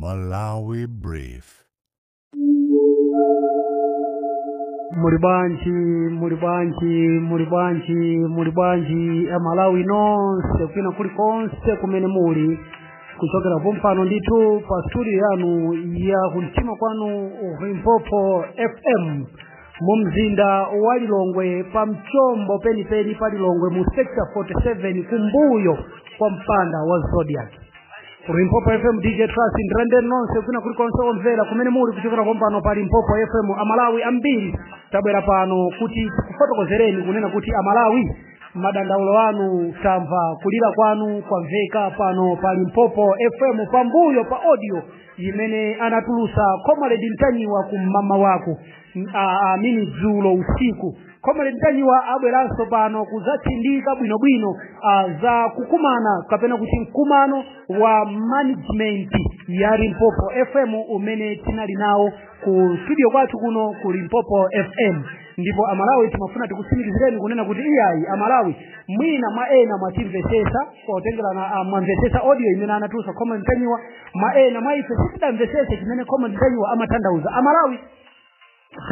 Malawi Brief. Muli bwanji, muli bwanji, muli bwanji, muli bwanji Amalawi nonse kwina kulikonse kumene muli, kuchokera pompano ndithu pa studio yanu ya kumtima kwanu, Limpopo FM, mu mzinda wa Lilongwe, pa mchombo penipeni pa Lilongwe, mu Sector 47, kumbuyo kwa mpanda wa Zodiac. Limpopo FM, DJ Trust, ndirande nonse kwina kulikonse omvera kumene muli, kuchokera pompano pa Limpopo FM. Amalawi ambiri tabwera pano kuti tikufotokozereni kunena kuti, Amalawi, madandaulo anu tamva, kulira kwanu kwamveka pano pa Limpopo FM, pambuyo pa audio imene anatulusa Comrade Ntanyiwa kum'mama wako amini dzulo usiku. Comrade Ntanyiwa abweranso pano kudzatsindika bwinobwino za kukumana kapena kuti mkumano wa management ya Limpopo FM umene tinali nawo ku studio kwathu kuno ku Limpopo FM. Ndipo Amalawi, timafuna tikutsimikizireni kunena kuti iyayi, Amalawi, mwina mwa ena mwatimvesesa potengerana, mwamvesesa audio imene anatulusa Comrade Ntanyiwa, mwa ena mwa ife sitidamvesese chimene Comrade Ntanyiwa amatanthauza. Amalawi,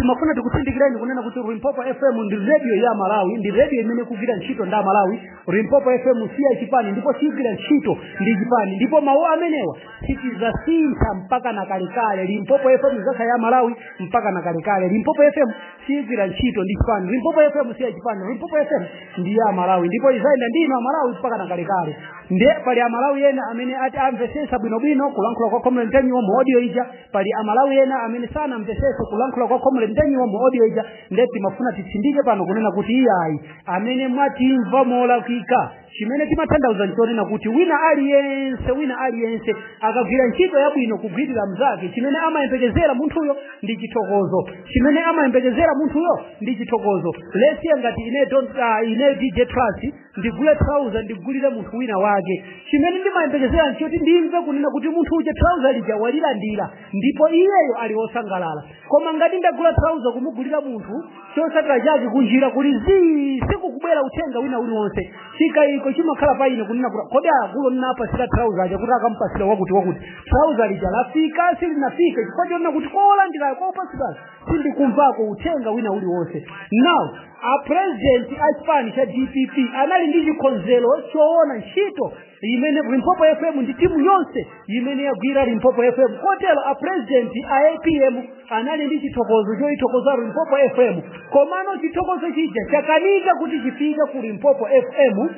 timafuna tikutsindikireni kunena kuti Limpopo FM ndi radio ya Malawi, ndi radio imene ikugwira ntchito ndi Amalawi. Limpopo FM si ya chipani ndipo sigwira ntchito ndi chipani, ndipo mawu amenewa sitizasintha mpaka na kalekale. Limpopo FM izakhala ya Malawi mpaka na kalekale. Limpopo FM sigwira ntchito ndi chipani, Limpopo FM si ya chipani, Limpopo FM ndi ya Malawi ndipo izayenda ndino Amalawi mpaka na kalekale. Ndiye pali Amalawi ena amene ati amvesesa bwinobwino kulankhula kwa Comrade Ntanyiwa mu audio ija, pali Amalawi ena amene sanamvesese kulankhula kwa Comrade Ntanyiwa mu audio ija. Ndiye timafuna titsindike pano kunena kuti iyayi, amene mwatimva molakwika, chimene timatanthauza nchonena kuti wina aliyense, wina aliyense akagwira ntchito yabwino kugwirira mnzake, chimene amayembekezera munthuyo ndi chithokozo, chimene amayembekezera munthuyo ndi chithokozo. Lesiye ngati ine don't ine DJ Trust ndigule trouser, ndigulire munthu wina wake, chimene ndimayembekezera nchoti ndimve kunena kuti munthu uja trouser lija walilandira ndipo iyeyo ali wosangalala. Koma ngati ndagula trouser kumugulira munthu, chotsatira chake kunjira kuli zii, sikukubwera uthenga wina uliwonse, chikayiko chimakhala pa ine kunena kuti, kodi akulu ndinapasira trouser aja kuti akampasira wakuti wakuti, trouser lija lafika, silinafike? Chifukwa chonena kuti kolandira kopasira sindikumvako uthenga wina uliwonse. Now, a president a chipani cha DPP anali ndi chikonzero choona ntchito imene Limpopo FM ndi timu yonse imene yagwira Limpopo FM. Kotero a president a APM anali ndi chithokozo choyithokoza Limpopo FM, komano chithokozo chija chakanika kuti chifike ku Limpopo FM.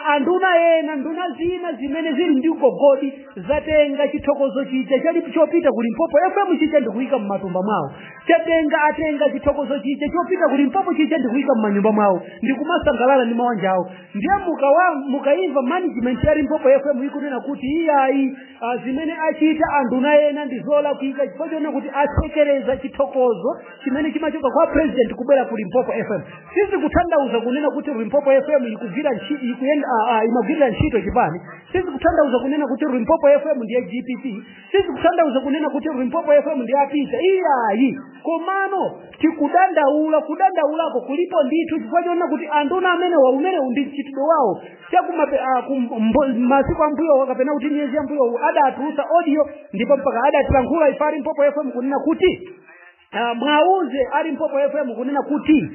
Anduna ena, nduna zina zimene zili ndi ugogodi, zatenga chithokozo chija chali chopita ku Limpopo FM chija ndikuyika m'matumba mwawo. Chatenga, atenga chithokozo chija chopita ku Limpopo chija ndikuyika m'manyumba mwawo ndikumasangalala ndi mawanja awo. Ndiye mukaimva management ya Limpopo FM ikunena kuti iyayi, zimene achita anduna ena ndi zolakwika chifukwa chonena kuti atsekereza chithokozo chimene chimachoka kwa president kubwera ku Limpopo FM, sizikutanthauza kunena kuti Limpopo FM ikugwira ikuyenda imagwirira ntchito chipani, sizikutanthauza kunena kuti Limpopo FM ndiye DPP, sizikutanthauza kunena kuti Limpopo FM ndiye apita, iyayi. Komano tikudandaula, kudandaulako kulipo ndithu chifukwa chonena kuti anduna amene wa umene ndi mchitidwe wawo masiku ambuyowo kapena kuti miyezi ambuyowo adatulutsa audio ndipo mpaka adatilankhula ife a Limpopo FM kunena kuti mwauze a Limpopo FM kunena kuti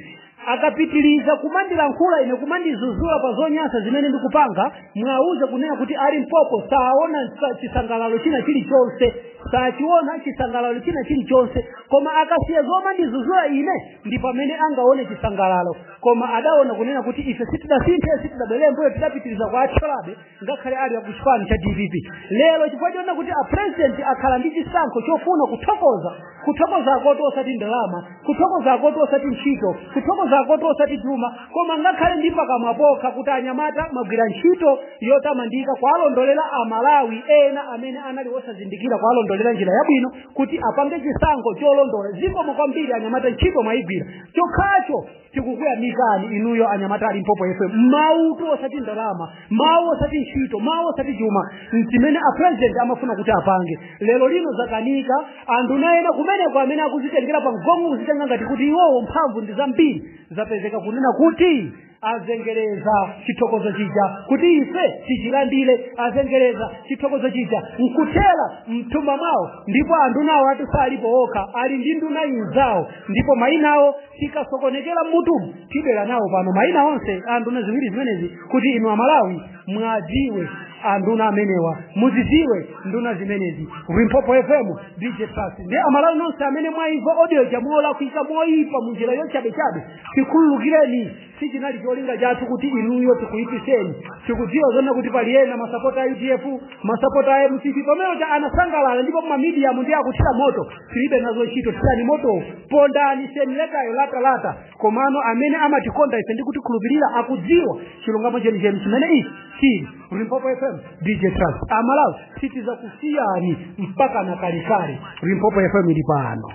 akapitiliza kumandilankhula ine, kumandizuzula pa zonyansa zimene ndikupanga, mwauze kunena kuti a Limpopo saona chisangalalo china chilichonse, sachiona chisangalalo china chilichonse, koma akasiya zomandizuzula ine ndi pamene angaone chisangalalo. Koma adaona kunena kuti ife sitidasinthe, sitidabwere mbuyo, tidapitiriza kwa atcholabe ngakhale ali akuchipani cha DPP. Lero chifukwa chonena kuti a president akhala ndi chisankho chofuna kuthokoza, kuthokoza koti osati ndalama, kuthokoza koti osati ntchito, kuthokoza koti osati chuma, koma ngakhale ndi pakamwa pokha kuti anyamata mwagwira ntchito yotamandika kuwalondolera Amalawi ena amene anali osazindikira, kuwalondolera njira yabwino kuti apange chisankho cholondola, zikomo kwambiri anyamata, ntchito mwayigwira, chokhacho tikukuyamikani inuyo anyamata a Limpopo FM. Mautu osati ndalama, mawu osati ntchito, mawu osati chuma, chimene a president amafuna kuti apange lero lino zakanika. Anduna ena kumeneko amene akuzitengera pa mgongo, kuzitenga ngati kuti iwowo mphamvu ndi zambiri, zapezeka kunena kuti Azengereza chithokozo chija kuti ife tichilandire, azengereza chithokozo chija nkuthera mthumba mwawo. Ndipo andunawo ati salipo okha, ali ndi nduna inzawo, ndipo mayina awo tikasokonekera mmutumu tibwera nawo pano mayina onse a nduna ziwiri zimenezi, kuti inu Amalawi mwadziwe anduna amenewa, muzidziwe nduna zimenezi. Limpopo FM, DJ Trust. Ndi Amalawi nonse amene mwaimva audio jamolakwika moyipa munjira yochabechabe, tikhululukireni. Sichinali cholinga chathu kuti inuyo tikuyipiseni. Tikudziwa zona kuti pali ena masapota a UDF, masapota a MCP pamene cha anasangalala, ndipo mamidiyamu ndi akuthira moto. Tilibe nazo ntchito, thirani moto, pondani seniletayo latalata. Komano amene amatikonda ife ndi kutikhulupirira akudziwa chilungamo chenicheni chimene ichi chili. Limpopo FM, DJ Trust. Amalawi, sitizakusiyani mpaka na kalekale. Limpopo FM ili pano,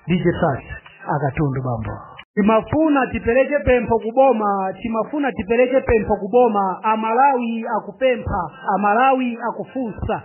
DJ Trust akatundu bambo. Timafuna tipereke pempho kuboma, timafuna tipereke pempho kuboma. Amalawi akupempha, Amalawi akufunsa.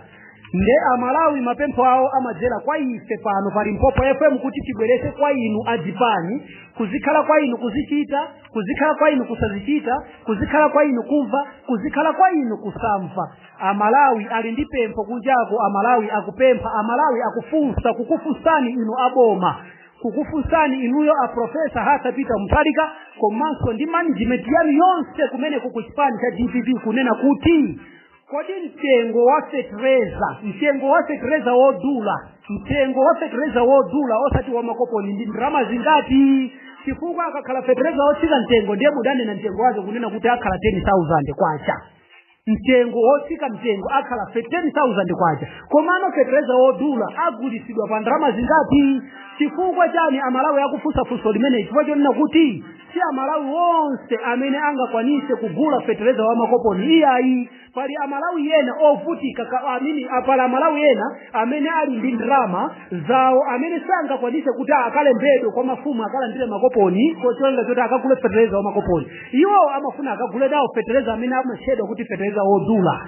Nde Amalawi mapempho awo amadzera kwa ife pano pa Limpopo FM kuti tibwerese kwa inu adzipani, kuzikhala kwa inu kuzichita, kuzikhala kwa inu kusazichita, kuzikhala kwa inu kumva, kuzikhala kwa inu kusamva. Amalawi ali ndi pempho kunjako, Amalawi akupempha, Amalawi akufunsa, kukufunsani inu aboma, kukufunsani inuyo a Professor Arthur Peter Mutharika komanso ndi management yanu yonse kumeneko ku chipani cha DPP, kunena kuti kodi mtengo wa fetereza, mtengo wa fetereza wodula, mtengo wa fetereza wodula osati wa makoponi, ndi ndalama zingati? Chifukwa akakhala fetereza wotsika mtengo, ndiye mudanena mtengo wake kunena kuti akhala 10,000 kwacha. Mtengo wotsika mtengo akhala 10,000 kwacha, komano fetereza wodula agulisidwa pa ndalama zingati? Chifukwa chani Amalawi akufunsa funso limene? Chifukwa chonena kuti si Amalawi wonse amene angakwanise kugula fetereza wa makoponi, iyayi. Pali Amalawi ena ovutika amini, pali Amalawi ena amene ali ndi ndalama zawo amene sangakwanise kuti akalembedwe kwa mafumu akalandire makoponi kocholinga choti akagule fetereza wa makoponi. Iwo amafuna akagule nawo fetereza amene amatchedwa kuti fetereza wodula.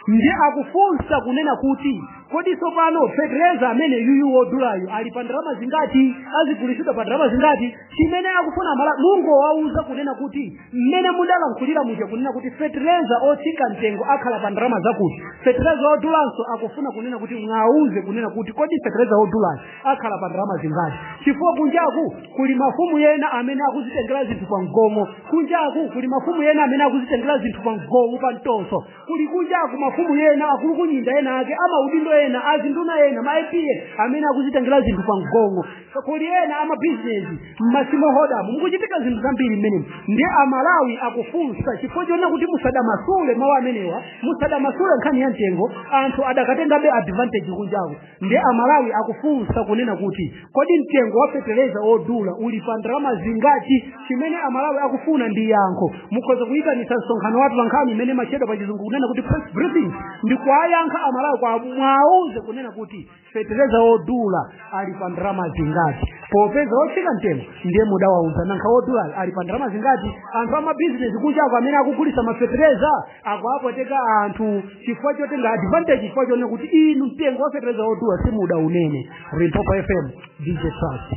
Ndi akufunsa kunena kuti kodi tsopano fetereza amene yuyu wodulayo ali pa ndalama zingati, azigulisidwa pa ndalama zingati? Chimene akufuna mala mungowauza kunena kuti mmene mudalankhulira muja kunena kuti fetereza otsika mtengo akhala pa ndalama zakuti, fetereza wodulanso akufuna kunena kuti mwauze kunena kuti kodi fetereza wodulayo akhala pa ndalama zingati? Chifukwa kunjaku kuli mafumu ena amene akuzitengera zinthu pa mgomo, kunjaku kuli mafumu ena amene akuzitengera zinthu pa mgomo pa mtoso, kuli kunjaku mafumu ena akulukunyinda ena ake amaudindo ena azinduna ena ma IPA amene akuzitengera zinthu pa mgongo, kuli ena amabizinesi mmasimohodamu, mukuchitika zinthu zambiri mmenemu. Ndi Amalawi akufunsa chifukwa chonena kuti musadamasule mawu amenewa, musadamasule nkhani ya mtengo, anthu adakatengabe advantage kunjaku. Ndi Amalawi akufunsa kunena kuti kodi mtengo wa fetereza wodula uli pa ndalama zingati? Chimene Amalawi akufuna ndi yankho. Mukhoza kuyitanitsa msonkhano wathu pa nkhani imene machedwa pa Chizungu kunena kuti press briefing, ndi kuwayankha Amalawi kwa mwauze kunena kuti fetereza wodula ali pa ndalama zingati, popeza wotsika mtengo ndiye mudawauza, nankha wodula ali pa ndalama zingati? Anthu amabizinesi kunjako amene akugulisa mafetereza akuapoteka anthu chifukwa chotenga advantage, chifukwa chonena kuti inu mtengo wa fetereza wodula simudaunene. Limpopo FM, DJ Trust.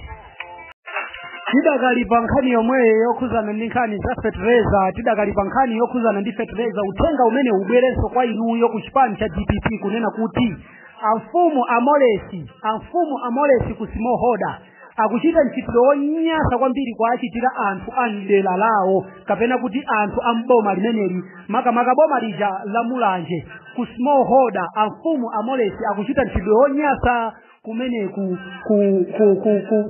Tidakali pa nkhani yomweyo yokhuzana ndi nkhani za fetereza, tidakali pa nkhani yokhuzana ndi fetereza. Uthenga umene ubwerenso kwa inuyo ku chipani cha DPP kunena kuti amfumu amolesi, amfumu amolesi ku Simohoda akuchita mchitidwe wonyasa kwambiri kwa achitira anthu a mdera lawo, kapena kuti anthu a mboma limeneli, makamaka boma lija la Mulanje. Ku Smallholder amfumu amolesi akuchita mchitidwe wonyasa kumeneku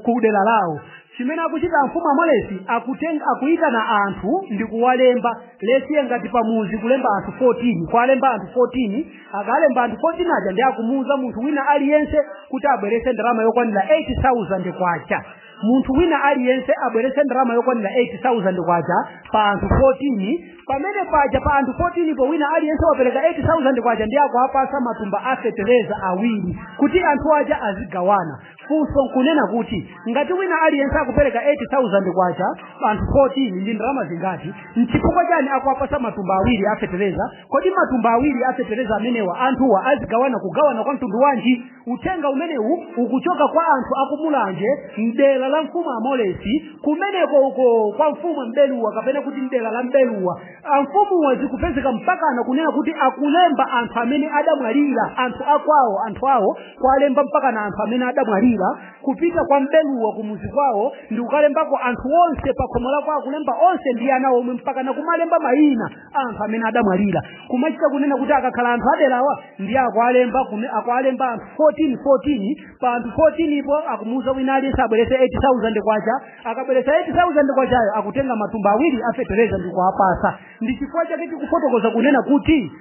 ku dera lawo. Chimene akuchita amfumu amolesi, akutenga, akuyitana anthu ndi kuwalemba, lesiye ngati pamuzi kulemba anthu 14, kwalemba anthu 14. Akalemba anthu 14 aja, ndi akumuuza munthu wina aliyense kuti abwerese ndalama yokwanira 8000 kwacha. Munthu wina aliyense abwerese ndalama yokwanira 8000 kwacha pa anthu 14. Pamene paja pa anthu 14 po wina aliyense wapereka 8000 kwacha, ndi akuapasa matumba a fetereza awiri kuti anthu aja azigawana. Funso nkunena kuti ngati wina aliyense akupereka 8000 kwacha anthu 14, ndi ndalama zingati? Nchifukwa chani akuapasa matumba awiri a fetereza? Kodi matumba awiri a fetereza amenewa anthuwa azigawana kugawana kwa mtundu wanji? Uthenga umenewu ukuchoka kwa anthu akumulanje mdera. la mfumu Amolesi kumeneko uko kwa mfumu Mbeluwa, kapena kuti mdera la Mbeluwa, amfumuwa zikupezeka mpakana kunena kuti akulemba anthu amene adamwalira, anthu akwawo, anthu awo kwalemba mpakana anthu amene adamwalira, kupita kwa Mbeluwa kumuzi kwawo ndi kukalembako anthu onse pakhomo lako, akulemba onse ndi ana omwe, mpakana kumalemba mayina anthu amene adamwalira, kumachita kunena kuti akakhala anthu aderawa ndi akualemba akualemba anthu 14 14. Pa anthu 14 ipo akumuuza wina aliyense abweretse 8000 kwacha. Akabweretsa 8000 kwachayo, akutenga matumba awiri afetereza ndi kuwapasa. Ndi chifukwa chake tikufotokoza kunena kuti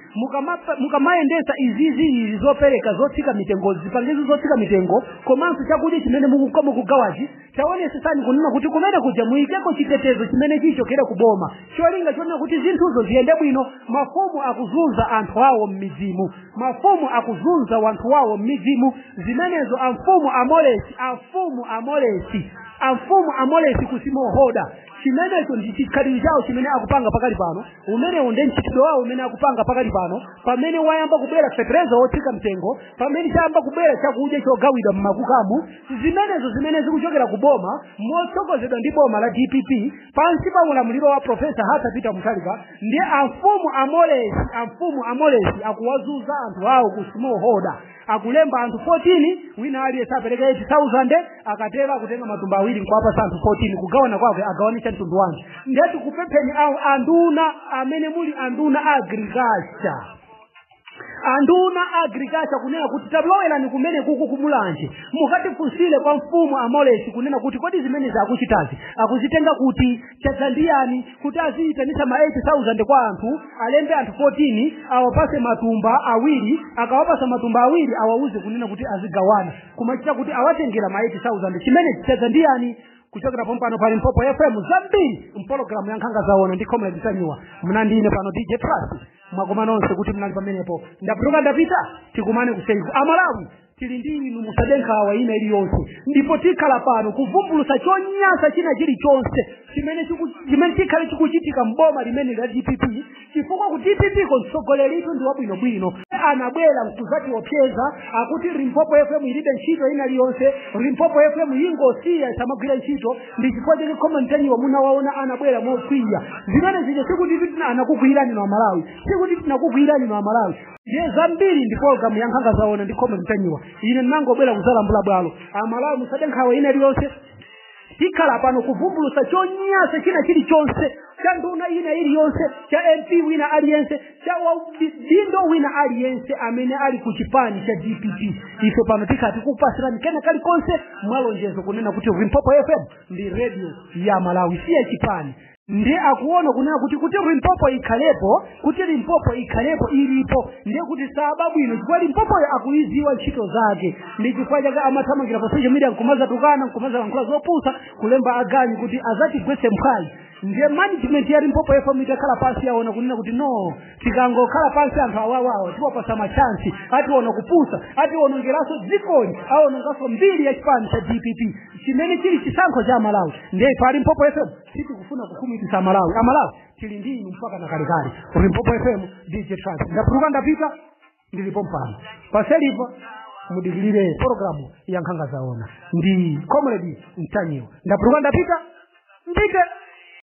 mukamayendesa izizi, izi zopereka zotsika mitengo, zipangizo zotsika mitengo, komanso chakudya chimene mukugawachi, taonesesani kunena kuti kumene kuja muyikeko chitetezo chimene chichokera kuboma, cholinga chonena kuti zinthuzo ziyende bwino. Mafumu akuzunza anthu awo m'midzimu, mafumu akuzunza wanthu wawo m'midzimu. Zimenezo amfumu Amolesi, amfumu Amolesi, amfumu Amolesi kusimohoda, chimenecho ndi chikhalidwe chawo chimene akupanga pakali pano. Umenewo ndi mchitidwe wawo umene akupanga pakali pano, pamene wayamba kubwera fetereza wotsika mtengo, pamene chayamba kubwera chakudya chogawidwa m'makukamu, zimenezo zimene zikuchokera ku boma motsogozedwa ndi boma la DPP pansi pa ulamuliro wa Professor Arthur Peter Mutharika. Ndi amfumu Amolesi, amfumu Amolesi akuwazunza anthu awo ku smallholder, akulemba anthu 14, wina aliyense apereka 8000. Akatero akutenga matumba awiri nkuwapasa anthu 14. Kugawana kwake agawanisha mtundu wanji? Ndiye tikupempheni awo anduna amene muli anduna agriculture, anduna agriculture, kunena kuti tablowerani kumene kuku kumulanje, mukatifunsire kwa mfumu Amolesi kunena kuti kodi zimene zakuchitazi akuzitenga kuti? Chadza ndiyani kuti aziyitanitsa ma 8000 kwa anthu, alembe anthu 14, awapase matumba awiri? Akawapasa matumba awiri, awauze kunena kuti azigawana, kumachita kuti awatengera ma 8000. Chimene chadza ndiyani? Kuchokera pompano pa Limpopo FM, zambiri mpologalamu ya Nkhanga Zaona ndi Comrade Sanyiwa. Mnandine pano DJ Trust. Mwakoma nonse kuti mnali pamenepo. Ndapituka, ndapita, tikumane kuseiku. Amalawi, tili ndi inu, musade nkhawa ina iliyonse, ndipo tikhala pano kuvumbulutsa chonyansa china chilichonse chimene chikhale chikuchitika mboma limene la DPP, chifukwa ku DPP ko mtsogoleritu ndi wabwinobwino. Anabwera mkuzatiopseza akuti Limpopo FM ilibe ntchito ina iliyonse, Limpopo FM ingosiya, isamagwira ntchito. Ndi chifukwa chake komanteniwa munawaona anabwera mokwiya. Zimene zija sikuti anakukwiyirani no Amalawi, sikuti tinakukwiyirani no Amalawi. Ndiye zambiri ndi pologalamu ya Nkhanga Zaona ndi Comrade Mtanyiwa. Ine ndinangobwera kuzalambula bwalo. Amalawi, musade nkhawa ina iliyonse, tikhala pano kuvumbulutsa chonyansa china chilichonse cha nduna ina iliyonse, cha MP wina aliyense, cha dindo wina aliyense amene ali ku chipani cha DPP. Ife pano tikhala tikupasirani kena kalikonse, mwalonjezo kunena kuti Limpopo FM ndi radio ya Malawi, si ya chipani. Ndiye akuona kunena kuti Limpopo ikhalepo, kuti Limpopo ikhalepo ilipo, ndiye kuti saba bwino, chifukwa Limpopoyo akuiziwa ntchito zake. Ndi chifukwa chake amathamangira pa social media nkumaza tukana, nkumaza lankhula zopusa, kulemba aganyu kuti azatigwetse mphwayi. Ndiye management ya Limpopo FM itakhala pansi, yaona kunena kuti no, tikangokhala pansi anthu awawawa tiwapasa machansi, ationa kupusa, atiwonongeranso dzikoli, awononganso mbiri ya chipani cha DPP chimene chili chisankho cha Malawi. Ndiye ife Limpopo FM sitikufuna kukhumudwitsa Amalawi. Amalawi, tili ndi inu mpaka na kalekale. Limpopo FM, DJ Trans. Ndapuluka, ndapita, ndilipo mpano paselipo. Mudikilire pologalamu ya Nkhanga Zaona ndi Comrade Mtanyiwa. Ndapuluka, ndapita, ndite.